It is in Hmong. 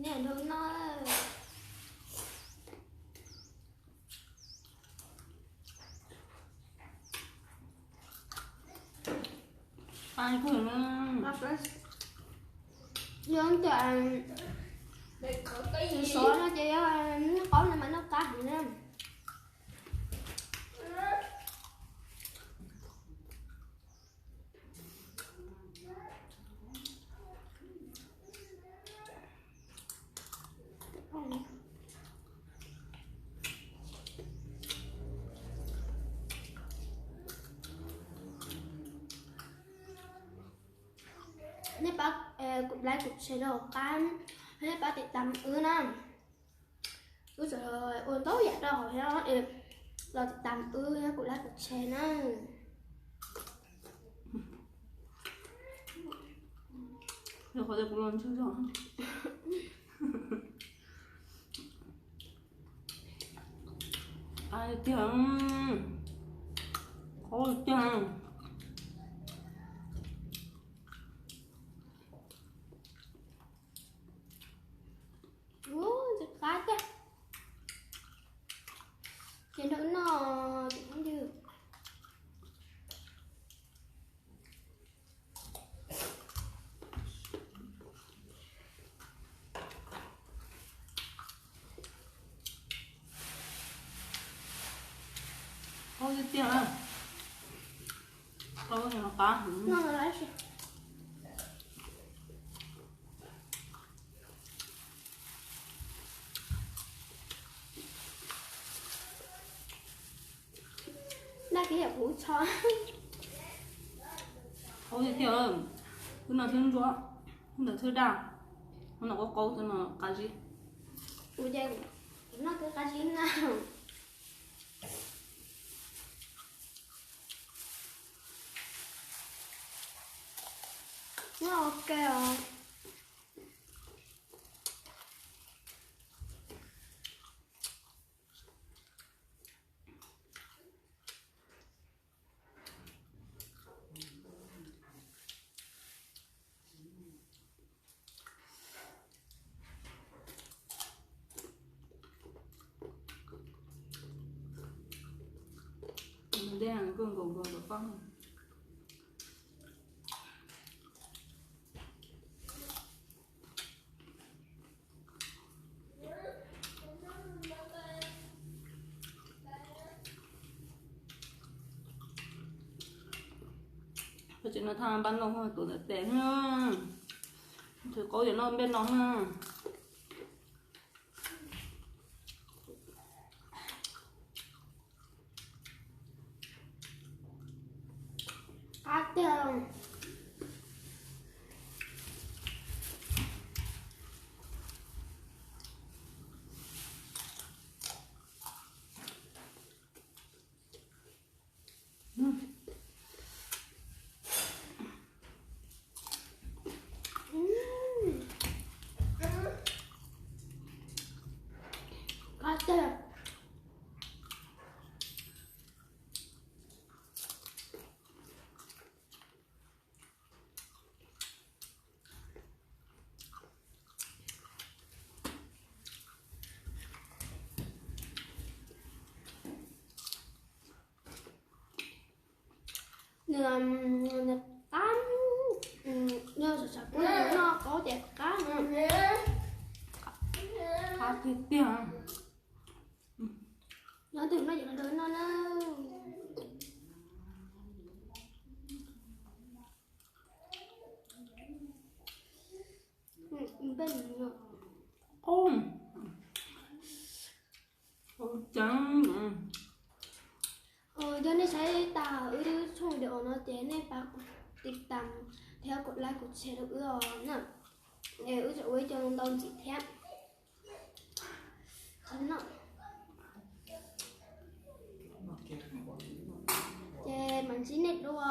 Nrog no. Qab kawg na. Nyob tias sov no ces yog qaub no mas noj qab heev na. Nej pab kuv like kuv share rau hauv qab, nej pab tiv tam wb na. Wb tseem ua ntau yam rau hauv thiab, los tiv tam wb thiab kuv like kuv share na. Qhov tias kuv los ntswg zog. Qab tiag, qab tiag. Ub, ntxim qab tiag. Ces nrog noj, tus phooj ywg. Qab tiag tiag. Qab qab heev. Noj kiag yam kuv tso. Qab tiag tiag. Tus no thwb ntsuab, tus ntawd thwb daj, tus no qaub qaub, tus no qab zib. Kuv ces kuv noj twb qab zib na. Noj ok os. Ntej koj nkaus nkaus kom pab. Koj tsis noj thaj npab no tuav ntawm tes, ntshe qaub yuav noj npej no na. Qab tiag. Qab tiag. Nws, nws qab, nws sov sov kub noj qaub ces qab no. Qab tiag tiag. Nyob twg noj ces nrog noj na. Npej no. Qaub. Yog nej saib tag wb tshooj video no ces nej pab tiv tam thiab kuv like kuv share rau wb os na. Wb tseem ua ib co ntau ntxiv thiab. Ces mam ntsib nej dua.